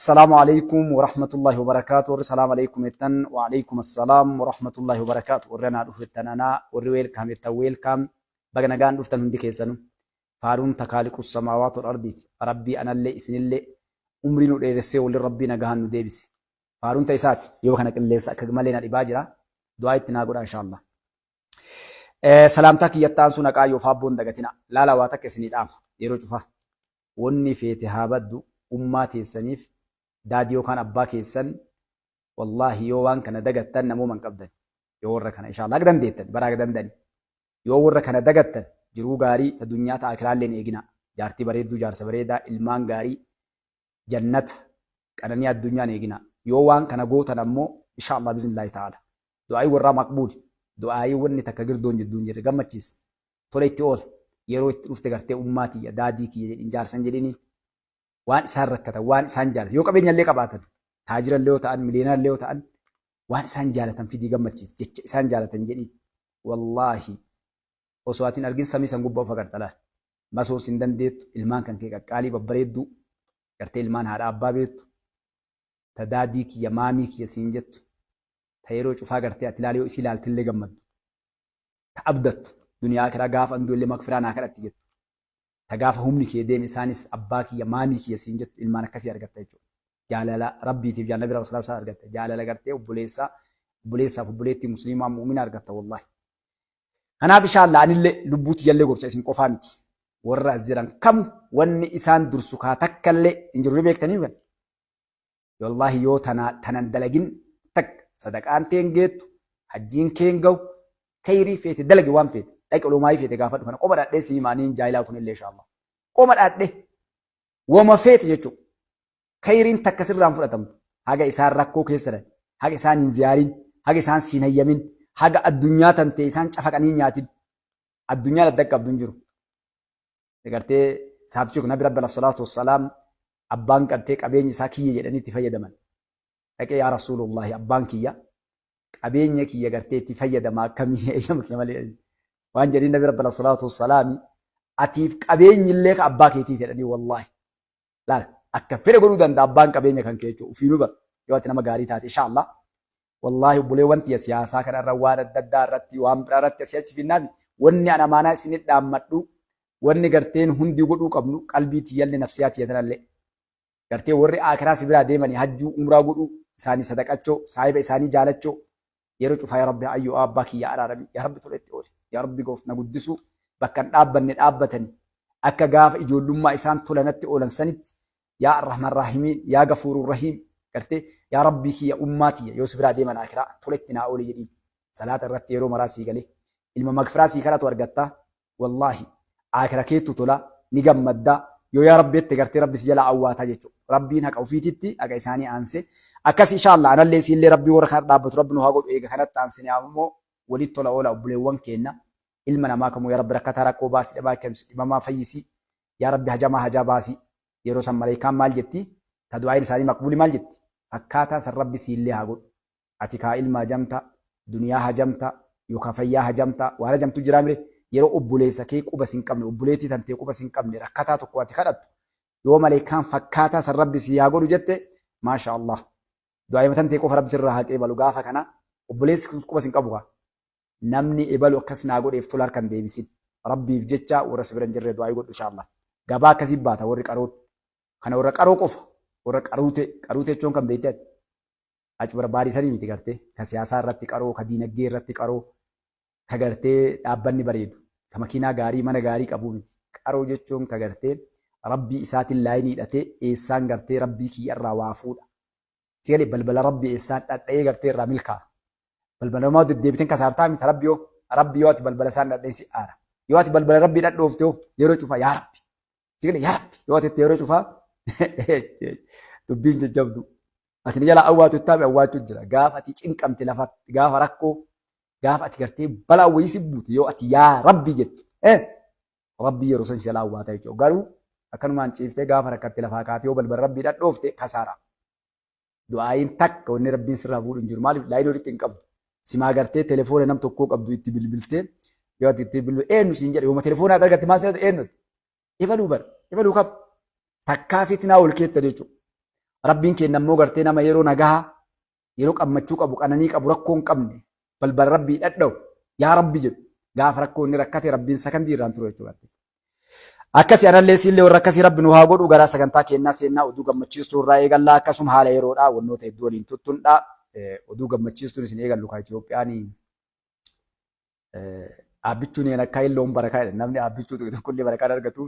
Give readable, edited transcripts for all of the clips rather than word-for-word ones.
Assalaamu alaikum warahmatullahi wabarakaatu. Warri salaam alaikum jettan, wa alaikum assalaam warahmatullahi wabarakaatu. Warri anaa dhufu jettan anaa, warri welcome jettan welcome. Baga nagaan dhuftan hundi keessanu. Faaruun takaaliqu samaawaatu wal ardiiti. Rabbii anallee isinillee umrii nu dheeressee waliin Rabbii nagahaan nu deebise. Faaruun ta isaati. Yoo kana qilleensa akka malee na dhibaa jira. Du'aa itti naa godhaa inshaallah. Salaamtaa kiyyatti aansuu naqaa yoo faabboon dagatina. Laala, waa takka isinii dhaama yeroo cufaa. Wonni feete haa baddu, ummaa teessaniif daadii yookaan abbaa keessan, wallaahi yoo waan kana dagattan namooma hin qabdan. Yoo warra kana, inshallah, haga dandeettan bara haga dandani, yoo warra kana dagattan jiruu gaarii ta dunyaa ta akiraallee hin eegina. Jaartii bareedduu, jaarsa bareedaa, ilmaan gaarii, jannata qananii addunyaan eegina. Yoo waan kana gootan ammoo, inshallah, biiznillaahi ta'ala, du'aa'ii warraa maqbuuli. Du'aa'ii wanni takka girdoon jidduu hin jirre gammachiisa. Tola itti oola. Yeroo itti dhufte gartee ummaa tiyya, daadii kiyya jedhin, jaarsan jedhini, waan isaan rakkatan, waan isaan jaalatan, yoo qabeenya illee qabaatan, taajira illee yoo ta'an, miliyoonara illee yoo ta'an, waan isaan jaalatan fidii gammachiis, jecha isaan jaalatan jedhin. Wallaahi, osoo ati hin argin samii san gubbaa of agarta. Laal, masoon sin dandeettu, ilmaan kan kee qaqqaalii babbareedduu gartee, ilmaan haadha abbaa beektu, ta daadii kiyya, maamii kiyya siin jettu, ta yeroo cufaa gartee ati ilaali yoo isii ilaaltillee gammaddu, ta abdattu, duniyaa akiraa gaafa an du'ellee makfiraa naa kadhatti jettu, ta gaafa humni kee deeme isaanis abbaa kiyya, maamii kiyya siin jettu, ilmaan akkasii argatta jechuudha. Jaalala Rabbiitiif jaalala bira rasulaa argatta. Jaalala gartee obboleessaa, obboleessaaf obboleettii musliimaa mu'umina argatta wallaahi. Kanaaf inshaAllah anillee lubbuu tiyyallee gorsa, isin qofaa miti. Warra as jiran kamu wanni isaan dursu kaa takkallee hin jiru ni beektanii kan. Wallaahi, yoo tana tanan dalagin takka sadaqaan teen geettu, hajjiin keen gahu, kayrii feete dalagi, waan feete dhaqi, olumaayii feete gaafadhu, kana qoma dhadhee si himaaniin jaayilaa kunillee inshaAllah qoma dhadhee wama feete jechuudha. Kayriin takka sirraan fudhatamtu haga isaan rakkoo keessa jiran, haga isaan hin ziyaarin, haga isaan siin hayyamin, haga addunyaa tan ta'e isaan cafaqanii nyaatin, addunyaan adda qabdu hin jiru. Gartee saabtichi kun Nabi Rabbi alayhi salaatu wassalaam abbaan gartee qabeenya isaa kiyya jedhanii itti fayyadaman. Dhaqee, "Yaa Rasuulullahi, abbaan kiyya qabeenya kiyya gartee itti fayyadama, akkamii eeyyama kiyya malee?" Waan jedhanii Nabi Rabbi alayhi salaatu wassalaam, "Atiif qabeenyi illee ka abbaa keetii" jedhanii. Wallaahi, laala, akka fedhe godhuu danda'a abbaan qabeenya kan kee jechuudha. Ufiinuu bara yoo ati nama gaarii taate inshaAllah. Wallaahi, obboleewwan tiyya, siyaasaa kanarra, waan adda addaa irratti, waan biraa irratti asii achi finnaan, wanni ana amaanaa isinit dhaammadhu, wanni garteen hundi godhuu qabnu, qalbii tiyyallee nafsiyaa tiyya tanallee, gartee warri akiraa si biraa deemanii hajjuu umraa godhuu isaanii, sadaqachoo, saahiba isaanii jaalachoo, yeroo cufaa "Yaa Rabbi, ayyoo abbaa kiyya araarami, yaa Rabbi tola itti oole, yaa Rabbi gooft na guddisuu bakka hin dhaabbanne dhaabbatani, akka gaafa ijoollummaa isaan tola natti oolan sanitti, yaa Arrahman Raahimiin, yaa Gafuurur Rahiim, gartee yaa Rabbii kiyya, ummaa tiyya yoo si biraa deeman akiraa tola itti naa oole" jedhiin. Salaata irratti yeroo maraa sii galee ilma magfiraa sii kadhatu argattaa. Wallaahi, akira keettu tola, ni gammaddaa yoo "Yaa Rabbi" jette, gartee Rabbi si jalaa awwaataa jechuudha. Rabbiin haqa ofiititti haqa isaanii aanse akkas. InshaAllah, anallee siillee Rabbii warra kana dhaabbatu Rabbi nu haa godhu. Eega kanatti aansine ammoo walitti tola oola, obboleewwan keenna, ilma namaa kamuu. Yaa Rabbi, rakkataa rakkoo baasi, dhibamaa fayyisi, yaa Rabbi, hajamaa hajaa baasi. Yeroo san maleekaan maal jetti? Ta du'aayin isaanii maqbuuli maal jetti? "Fakkaataa san Rabbi siillee haa godhu." Ati kaa ilma hajamta, duniyaa hajamta, yookaan fayyaa hajamta, waan hajamtu jiraa mire? Yeroo obboleessa kee quba sin qabne, obboleettii tantee quba sin qabne, rakkataa tokko ati kadhattu, yoo maleekaan "Fakkaataa san Rabbi sii haa godhu" jette, maasha Allah, du'aayima tantee qofa Rabbi sirraa haa qeebalu. Gaafa kana obboleessi kun quba sin qabu kaa. Namni ebalu akkas naa godheef tola harkan deebisin. Rabbiif jecha warra si bira hin jirre du'aayii godhu inshaAllah. Gabaa akkasii baata warri qaroon. Kana warra qaroo qofa, warra qaruute. Qaruute jechuun kan beekte ati. Achi barbaadisanii miti, gartee ka siyaasaa irratti qaroo, ka diinagdee irratti qaroo, ka gartee dhaabbanni bareedu, ka makiinaa gaarii, mana gaarii qabuu miti. Qaroo jechuun ka gartee Rabbii isaatiin laayinii hidhatee, eessaan gartee Rabbii kiyya irraa waa fuudha. Sigalee balbala Rabbii eessaan dhadha'ee gartee irraa milkaa'a. Balbala namaa deddeebiteen kasaartaa miti. Rabbi yoo, Rabbi yoo ati balbala isaan dhadha'e si aara. Yoo ati balbala Rabbii dhadhoofte hoo, yeroo cufaa "Yaa Rabbi", sigalee "Yaa Rabbi" yoo ati itti yeroo cufaa, dubbiin jajjabdu. Ati ni jala awwaatu ittaame awwaachuu jira. Gaafa ati cinqamte lafatti, gaafa rakkoo, gaafa ati gartee balaa wayii si buute, yoo ati "Yaa Rabbi" jettu, Rabbi yeroo san si jala awwaata jechuudha. Garuu akkanumaan ciiftee gaafa rakkatte lafaa kaatee yoo balbala Rabbii dhadhoofte, kasaara. Du'aayin takka wanni Rabbiin sirraa fuudhu hin jiru. Maaliif? Laayinii walitti hin qabdu. Simaa gartee telefoona nam tokkoo qabdu itti bilbiltee, yoo ati itti bilbilte eenyu siin jedhe, yooma telefoonaa argatte maal jedhe, eenyu? Ebaluu bara. Ebaluu qaba. Takkaa fitinaa ol keetta jechuudha. Rabbiin keenya immoo gartee nama yeroo nagahaa, yeroo qammachuu qabu, qananii qabu, rakkoo hin qabne, balbala Rabbii dhadha'u, yaa Rabbi jedhu, gaafa rakkoo inni rakkate Rabbiin sakandii irraan turu jechuudha. Akkasi anallee siillee warra akkasii Rabbi nu haa godhu. Garaa sagantaa keennaa seennaa, oduu gammachiistuu irraa eegallaa, akkasuma haala yeroodhaa wannoota hedduu waliin tuttunidha. Oduu gammachiistuun isin eegallu kaa Itoophiyaan dhaabbichuun een akka illoon barakaa jedhan, namni dhaabbichuu tuqe tokkollee barakaa argatu.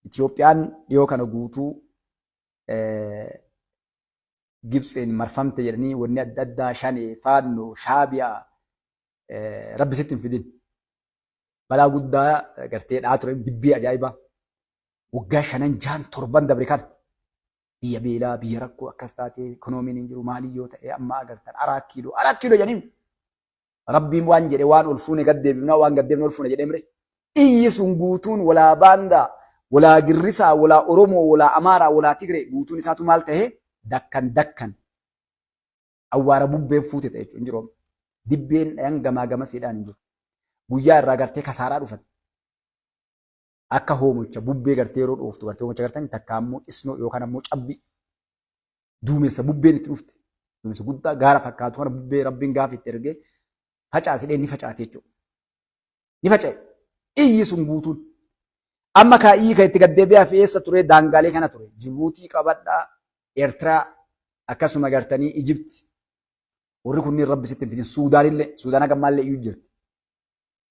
Itoophiyaan dhiyoo kana guutuu Gibtsiin marfamte jedhanii, wanni adda addaa, Shanee, Faannoo, Shaabiyaa, Rabbi sitti hin fidin. Balaa guddaa gartee dhaa ture, dibbii ajaa'ibaa. Waggaa shanan jaan torban dabre kana biyya beelaa, biyya rakkoo akkas taatee, ikoonomiin hin jiru, maalii yoo ta'e, amma agartan 4 Kiiloo, 4 Kiiloo jedhanii, Rabbiin waan jedhe, waan ol fuune gad deebifnaa, waan gad deebifne ol fuune jedhee mire. Iyyi sun guutuun walaa baandaa, walaa girrisaa, walaa Oromoo, walaa Amaaraa, walaa Tigree, guutuun isaatu maal ta'e? Dakkan dakkan. Awwaara bubbeen fuute ta'e jechuudha hin jiru. Dibbeen dhayan gamaa gamasiidhaan hin jiru. Guyyaa irraa gartee kasaaraa dhufan. Akka hoomocha bubbee gartee yeroo dhooftu, gartee hoomocha gartanii, takka ammoo isnoo yookaan ammoo cabbii duumessa bubbeen itti dhufte. Duumessa guddaa gaara fakkaatu kana bubbee Rabbiin gaafa itti ergee facaasidhee ni facaate jechuudha. Ni faca'e. Iyyi sun guutuun. Amma kaa iyyi kan itti gaddeebi'aa fi eessa ture? Daangaalee kana ture. Jibuutii qabadhaa, Eertiraa, akkasuma gartanii Ijipti. Warri kunniin Rabbi sitti hin fidin. Suudaanillee, Suudaan haga ammaallee iyyuu jirti.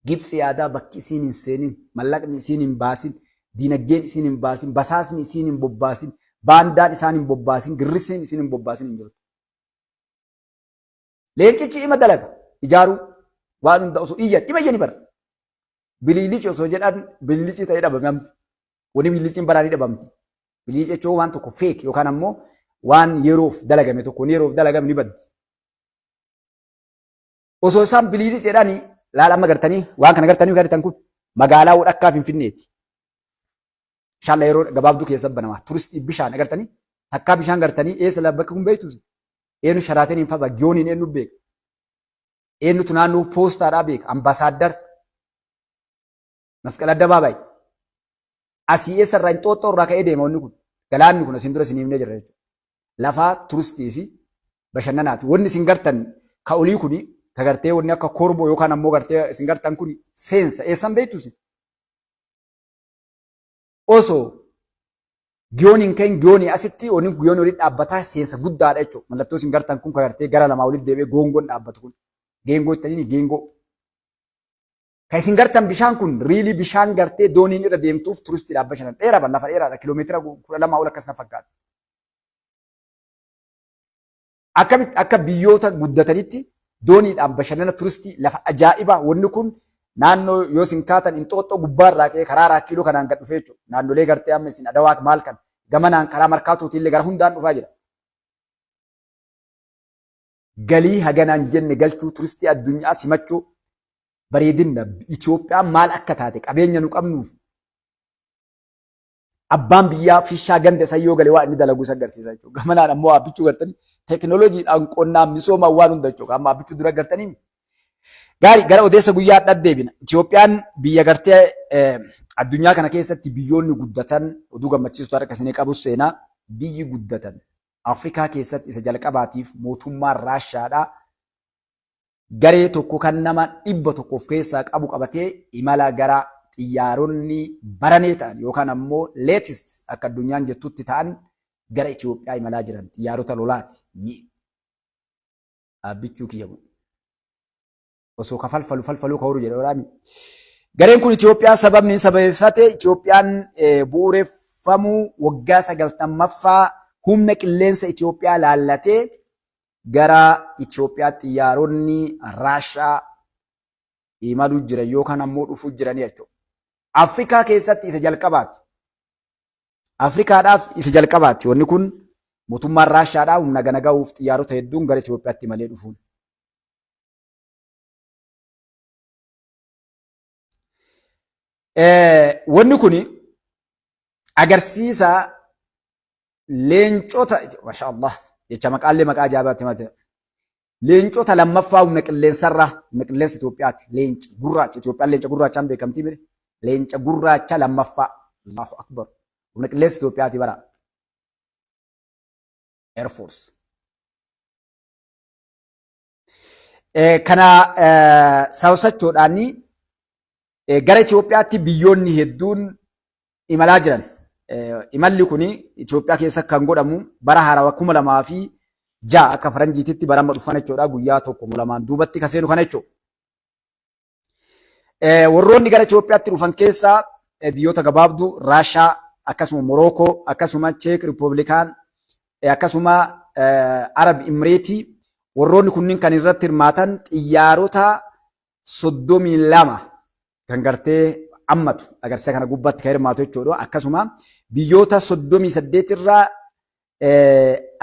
Gibtsi yaadaa bakki isiin hin seenin, mallaqni isiin hin baasin, diinagdeen isiin hin baasin, basaasni isiin hin bobbaasin, baandaan isaan hin bobbaasin, girrisiin isiin hin bobbaasin hin jirtu. Leencichi ima dalaga ijaaruu waan hunda, osoo iyyan ima iyyani bara. Biliilici osoo jedhan biliilici ta'ee dhabame amma. Wani biliiliciin baraa ni dhabamti. Biliilici jechuun waan tokko feek yookaan ammoo waan yeroof dalagame tokko, yeroof dalagame ni baddi. Osoo isaan biliilici jedhanii, laala amma gartanii waan kana gartanii gartan, kun magaalaa walakkaa Finfinneeti. Inshallah yeroo gabaabduu keessa banama. Turistii bishaan agartanii, takkaa bishaan gartanii, eessa bakki kun beektu? Eenyu Sharaataniin fa'a Giyooniin eenyu beeka? Eenyutu naannoo poostaadhaa beeka? Ambasaaddar Masqala Addabaabaay. Asii eessa irraa? Inxooxxoo irraa ka'ee deema wanni kun. Galaanni kun asiin dura isin himnee jirra jechuudha. Lafaa turistii fi bashannanaati. Wanni isin gartan ka olii kuni, ka gartee wanni akka korboo yookaan ammoo gartee isin gartan kuni seensa. Eessan beektu isin? Osoo Giyooniin kan Giyoonii asitti wanni Giyoonii walitti dhaabbataa seensa guddaadha jechuudha. Mallattoo isin gartan kun ka gartee gara lamaa walitti deebi'ee goongoon dhaabbatu kun. Geengoo jettanii geengoo. Kan isin gartan bishaan kun riilii bishaan gartee dooniin irra deemtuuf turistiidhaaf bashannan. Dheeraa ban lafa dheeraadha, kiiloomeetira 12 ol akkas na fakkaata. Akkamitti akka biyyoota guddatanitti dooniidhaan bashannana turistii, lafa ajaa'ibaa wanni kun naannoo yoo isin kaatan Inxooxxoo gubbaarraa ka'ee karaa 4 Kiiloo kanaan gad dhufee jechuudha. Naannolee gartee amma isin Adawaa maal kan gamanaan karaa Markaatootiin illee gara hundaan dhufaa jira. Galii haganaan jenne galchuu, turistii addunyaa simachuu, bareedinna Itoophiyaan maal akka taate, qabeenya nu qabnuuf, abbaan biyyaa fishaa ganda isa yoo gale waa inni dalagu isa agarsiisa jechuudha. Gamanaan ammoo Abbichuu gartanii teekinooloojiidhaan qonnaan misoomaan waan hunda jechuudha. Amma Abbichuu dura gartanii gaarii gara odeessa guyyaa adda deebina. Itoophiyaan biyya gartee addunyaa kana keessatti biyyoonni guddatan, oduu gammachiistu harka isinii qabu seenaa biyyi guddatan Afrikaa keessatti isa jalqabaatiif mootummaan Raashaadhaa garee tokko kan nama 100 of keessaa qabu qabatee imala gara xiyyaaronni baranee ta'an yookaan ammoo latest akka addunyaan jettutti ta'an gara Itoophiyaa imalaa jiran, xiyyaarota lolaati. Ni Abbichuu kiyyamu. Osoo ka falfalu falfaluu ka horu jedhe waraabni. Gareen kun Itoophiyaa sababni sababeeffate Itoophiyaan bu'uureffamuu waggaa 90ffaa humna qilleensa Itoophiyaa laallatee gara Itoophiyaa xiyyaaronni Raashaa imaluu jiran yookaan ammoo dhufuu jiran jechuudha. Afrikaa keessatti isa jalqabaati. Afrikaadhaaf isa jalqabaati. Wanni kun mootummaan Raashaadhaa humna gana gahuuf xiyyaarota hedduun gara Itoophiyaatti malee dhufuun. Wanni kun agarsiisa leencota, masha Allah, jecha maqaallee maqaa ajaa'ibaatti himate. Leencota lammaffaa humna qilleensarraa, humna qilleensa Itoophiyaati. Leenca gurraacha, Itoophiyaan leenca gurraachaan beekamtii mire. Leenca gurraacha lammaffaa. Allahu akbar. Humna qilleensa Itoophiyaati bara. Air Force. Kana sabasachuudhaan gara Itoophiyaatti biyyoonni hedduun imalaa jiran. Imalli kun Itoophiyaa keessa kan godhamu bara haarawaa 2006 akka faranjiititti bara amma dhufan jechuudha. Guyyaa tokko lamaan duubatti kan seenu kana jechuudha. Warroonni gara Itoophiyaatti dhufan keessaa biyyoota gabaabduu Raashaa, akkasuma Morookoo, akkasuma Cheek Riipoobilikaan, akkasuma Arab Imireetii warroonni kunniin kan irratti hirmaatan xiyyaarota 32 kan gartee ammatu agarsiisa kana gubbaatti kan hirmaatu jechuudha. Akkasuma biyyoota 38 irraa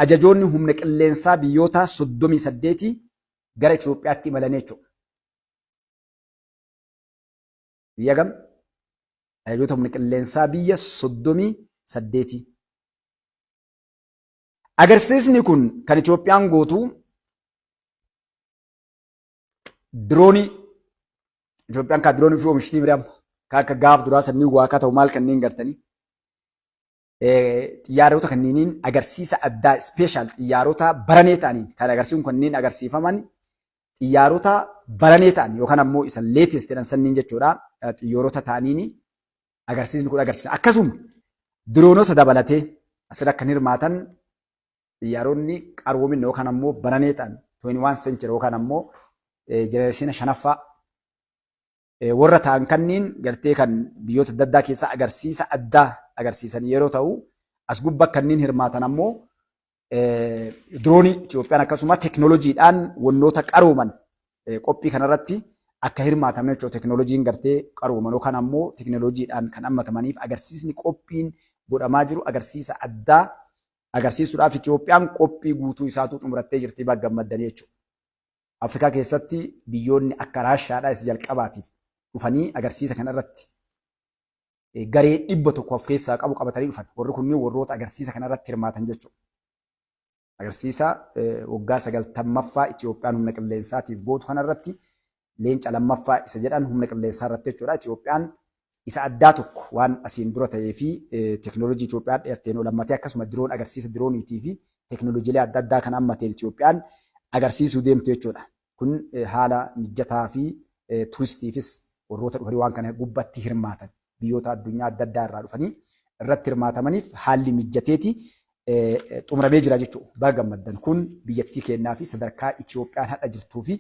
ajajoonni humna qilleensaa biyyoota 38 gara Itoophiyaatti imalanii jechuudha. Biyya kam? Ajajoota humna qilleensaa biyya 38. Agarsiisni kun kan Itoophiyaan gootu diroonii Itoophiyaan kaa diroonii fi oomishtii biraam kaa akka gaaf duraa sannii waa akka ta'u maal kanneen gartanii xiyyaarota kanneeniin agarsiisa addaa ispeeshaal xiyyaarota baranee ta'aniin kan agarsiisuun kanneen agarsiifaman xiyyaarota baranee ta'an yookaan ammoo isa latest jedhan sanniin jechuudha xiyyoorota ta'aniin agarsiisni kun agarsiisa. Akkasuma diroonota dabalatee asirra kan hirmaatan xiyyaaronni qaroominna yookaan ammoo baranee ta'an 21 century yookaan ammoo jenereeshina shanaffaa warra ta'an kanniin gartee kan biyyoota adda addaa keessaa agarsiisa addaa agarsiisan yeroo ta'u as gubbaa kanneen hirmaatan ammoo diroonii Itoophiyaan akkasuma teekinooloojiidhaan wantoota qarooman qophii kanarratti akka hirmaatan jechuudha. Teekinooloojiin gartee qarooman yookaan ammoo teekinooloojiidhaan kan hammatamaniif agarsiisni qophiin godhamaa jiru agarsiisa addaa agarsiisuudhaaf Itoophiyaan qophii guutuu isaatuu xumurattee jirti baga gammaddanii jechuudha. Afrikaa keessatti biyyoonni akka Raashaadhaa isa jalqabaatiif dhufanii agarsiisa kanarratti garee 100 of keessaa qabu qabatanii dhufan. Warri kunniin warroota agarsiisa kanarratti hirmaatan jechuudha. Agarsiisa waggaa 90ffaa Itoophiyaan humna qilleensaatiif gootu kanarratti leenca lammaffaa isa jedhan humna qilleensaa irratti jechuudha. Itoophiyaan isa addaa tokko waan asiin dura ta'ee fi teekinooloojii Itoophiyaan dhiyaatteen ol hammatee akkasuma diroon agarsiisa dirooniitii fi teekinooloojiilee adda addaa kan hammateen Itoophiyaan agarsiisuu deemtu jechuudha. Kun haala mijataa fi turistiifis warroota dhufanii waan kana gubbatti hirmaatan biyyoota addunyaa adda addaa irraa dhufanii irratti hirmaatamaniif haalli mijateeti xumuramee jira jechuudha. Baga gammaddan kun biyyattii kennaa fi sadarkaa Itoophiyaan hadha jirtuu fi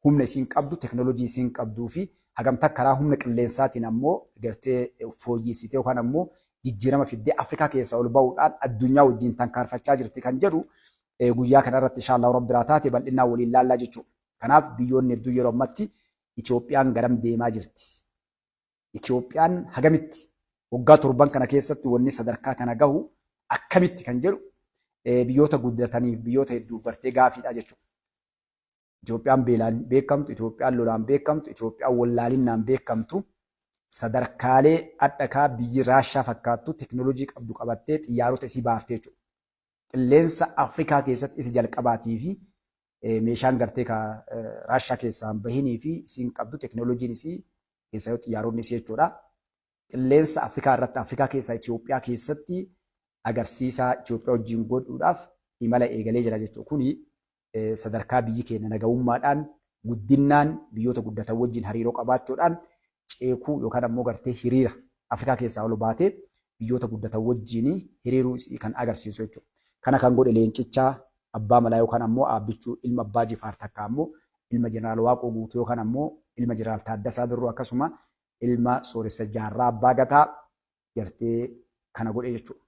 humna isiin qabdu, teekinooloojii isiin qabduu fi hagamta karaa humna qilleensaatiin ammoo gartee fooyyessitee yookaan ammoo jijjiirama fiddee Afrikaa keessaa ol ba'uudhaan addunyaa wajjin tankaarfachaa jirti kan jedhu guyyaa kanarratti inshaallah rabbi biraa taate bal'inaan waliin laallaa jechuudha. Kanaaf biyyoonni hedduu yeroo ammatti Itoophiyaan garam deemaa jirti? Itoophiyaan hagamitti waggaa torban kana keessatti wanni sadarkaa kana gahu akkamitti kan jedhu biyyoota guddataniif biyyoota hedduuf bartee gaafiidha jechuudha. Itoophiyaan beelaan beekamtu, Itoophiyaan lolaan beekamtu, Itoophiyaan wallaalinnaan beekamtu sadarkaalee adhakaa biyyi Raashaa fakkaattu teekinooloojii qabdu qabattee xiyyaarota isii baaftee jechuudha. Qilleensa Afrikaa keessatti isa jalqabaatii fi meeshaan gartee ka Raashaa keessaa hin bahinii fi isiin qabdu teekinooloojiin isii keessaa xiyyaaronni isii jechuudha. Qilleensa Afrikaa irratti Afrikaa keessaa Itoophiyaa keessatti agarsiisa Itoophiyaa wajjin godhuudhaaf imala eegalee jira jechuudha. Kuni sadarkaa biyyi keenya nagahummaadhaan guddinnaan biyyoota guddatan wajjin hariiroo qabaachuudhaan ceekuu yookaan ammoo gartee hiriira Afrikaa keessaa ol baatee biyyoota guddatan wajjin hiriiruu kan agarsiisu jechuudha. Kana kan godhe leencichaa abbaa malaa yookaan ammoo Aabbichuu ilma abbaa Jifaar takka ammoo ilma Jeneraal Waaqoo Guutuu yookaan ammoo ilma Jeneraal Taaddasaa Birruu akkasuma ilma Sooressa Jaarraa Abbaa Gataa gartee kana godhe jechuudha.